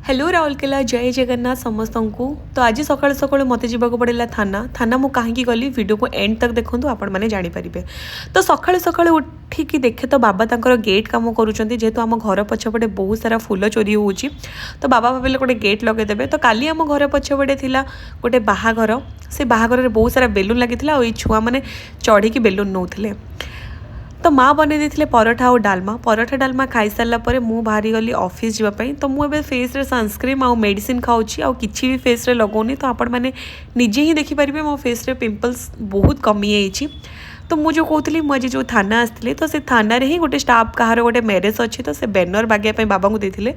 Hello Rourkela, ଜୟ ଜଗନ୍ନାଥ ସମସ୍ତଙ୍କୁ। ତ ଆଜି ସକାଳୁ ସକାଳୁ ମୋତେ ଯିବାକୁ ପଡ଼ିଲା ଥାନା। ଥାନା ମୁଁ କାହିଁକି ଗଲି, ଭିଡ଼ିଓକୁ ଏଣ୍ଡ ତକ୍ ଦେଖନ୍ତୁ, ଆପଣମାନେ ଜାଣିପାରିବେ। ତ ସକାଳୁ ସକାଳୁ ଉଠିକି ଦେଖେ ତ ବାବା ତାଙ୍କର ଗେଟ୍ କାମ କରୁଛନ୍ତି। ଯେହେତୁ ଆମ ଘର ପଛପଟେ ବହୁତ ସାରା ଫୁଲ ଚୋରି ହେଉଛି, ତ ବାବା ଭାବିଲେ ଗୋଟେ ଗେଟ୍ ଲଗେଇଦେବେ। ତ କାଲି ଆମ ଘର ପଛପଟେ ଥିଲା ଗୋଟେ ବାହାଘର। ସେ ବାହାଘରରେ ବହୁତ ସାରା ବେଲୁନ୍ ଲାଗିଥିଲା ଆଉ ଏଇ ଛୁଆମାନେ ଚଢ଼ିକି ବେଲୁନ୍ ନେଉଥିଲେ। ତ ମା ବନେଇ ଦେଇଥିଲେ ପରଠା ଆଉ ଡାଲମା। ପରଠା ଡାଲମା ଖାଇସାରିଲା ପରେ ମୁଁ ବାହାରିଗଲି ଅଫିସ୍ ଯିବା ପାଇଁ। ତ ମୁଁ ଏବେ ଫେସ୍ରେ ସନସ୍କ୍ରିନ୍ ଆଉ ମେଡ଼ିସିନ୍ ଖାଉଛି, ଆଉ କିଛି ବି ଫେସ୍ରେ ଲଗାଉନି। ତ ଆପଣମାନେ ନିଜେ ହିଁ ଦେଖିପାରିବେ, ମୋ ଫେସ୍ରେ ପିମ୍ପଲ୍ସ ବହୁତ କମିଯାଇଛି। ତ ମୁଁ ଯେଉଁ କହୁଥିଲି, ମୁଁ ଆଜି ଯେଉଁ ଥାନା ଆସିଥିଲି, ତ ସେ ଥାନାରେ ହିଁ ଗୋଟେ ଷ୍ଟାଫ୍ କାହାର ଗୋଟେ ମ୍ୟାରେଜ୍ ଅଛି, ତ ସେ ବ୍ୟାନର୍ ବାଗେଇବା ପାଇଁ ବାବାଙ୍କୁ ଦେଇଥିଲେ।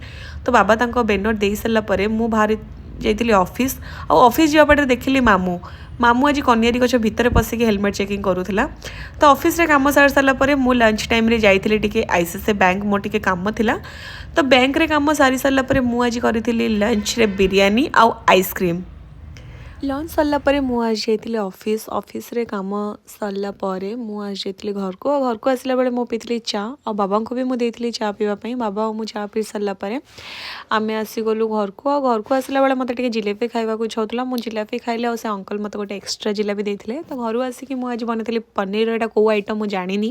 ତ ବାବା ତାଙ୍କ ବ୍ୟାନର୍ ଦେଇ ସାରିଲା ପରେ ମୁଁ ବାହାରି ଯାଇଥିଲି ଅଫିସ୍। ଆଉ ଅଫିସ୍ ଯିବା ବାଟରେ ଦେଖିଲି ମାମୁଁ। ମାମୁଁ ଆଜି କନିଆରୀ ଗଛ ଭିତରେ ପଶିକି ହେଲମେଟ୍ ଚେକିଂ କରୁଥିଲା। ତ ଅଫିସରେ କାମ ସାରି ସାରିଲା ପରେ ମୁଁ ଲଞ୍ଚ ଟାଇମ୍ରେ ଯାଇଥିଲି ଟିକେ ଆଇସିଆଇସିଆଇ ବ୍ୟାଙ୍କ, ମୋର ଟିକେ କାମ ଥିଲା। ତ ବ୍ୟାଙ୍କରେ କାମ ସାରି ସାରିଲା ପରେ ମୁଁ ଆଜି କରିଥିଲି ଲଞ୍ଚରେ ବିରିୟାନୀ ଆଉ ଆଇସ୍କ୍ରିମ୍। ଲଞ୍ଚ ସରିଲା ପରେ ମୁଁ ଆଜି ଯାଇଥିଲି ଅଫିସ୍। ଅଫିସରେ କାମ ସରିଲା ପରେ ମୁଁ ଆସି ଯାଇଥିଲି ଘରକୁ। ଆଉ ଘରକୁ ଆସିଲା ବେଳେ ମୁଁ ପିଇଥିଲି ଚା ଆଉ ବାବାଙ୍କୁ ବି ମୁଁ ଦେଇଥିଲି ଚା ପିଇବା ପାଇଁ। ବାବା ଆଉ ମୁଁ ଚା ପିଇ ସାରିଲା ପରେ ଆମେ ଆସିଗଲୁ ଘରକୁ। ଆଉ ଘରକୁ ଆସିଲା ବେଳେ ମୋତେ ଟିକେ ଜିଲେପି ଖାଇବାକୁ ଇଚ୍ଛା ହେଉଥିଲା। ମୁଁ ଜିଲାପି ଖାଇଲି ଆଉ ସେ ଅଙ୍କଲ ମୋତେ ଗୋଟେ ଏକ୍ସଟ୍ରା ଜିଲାପି ଦେଇଥିଲେ। ତ ଘରୁ ଆସିକି ମୁଁ ଆଜି ବନେଇଥିଲି ପନିର। ଏଇଟା କେଉଁ ଆଇଟମ୍ ମୁଁ ଜାଣିନି,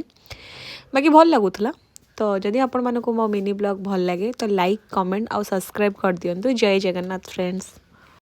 ବାକି ଭଲ ଲାଗୁଥିଲା। ତ ଯଦି ଆପଣମାନଙ୍କୁ ମୋ ମିନି ବ୍ଲଗ୍ ଭଲ ଲାଗେ, ତ ଲାଇକ୍, କମେଣ୍ଟ ଆଉ ସବସ୍କ୍ରାଇବ୍ କରିଦିଅନ୍ତୁ। ଜୟ ଜଗନ୍ନାଥ ଫ୍ରେଣ୍ଡସ୍।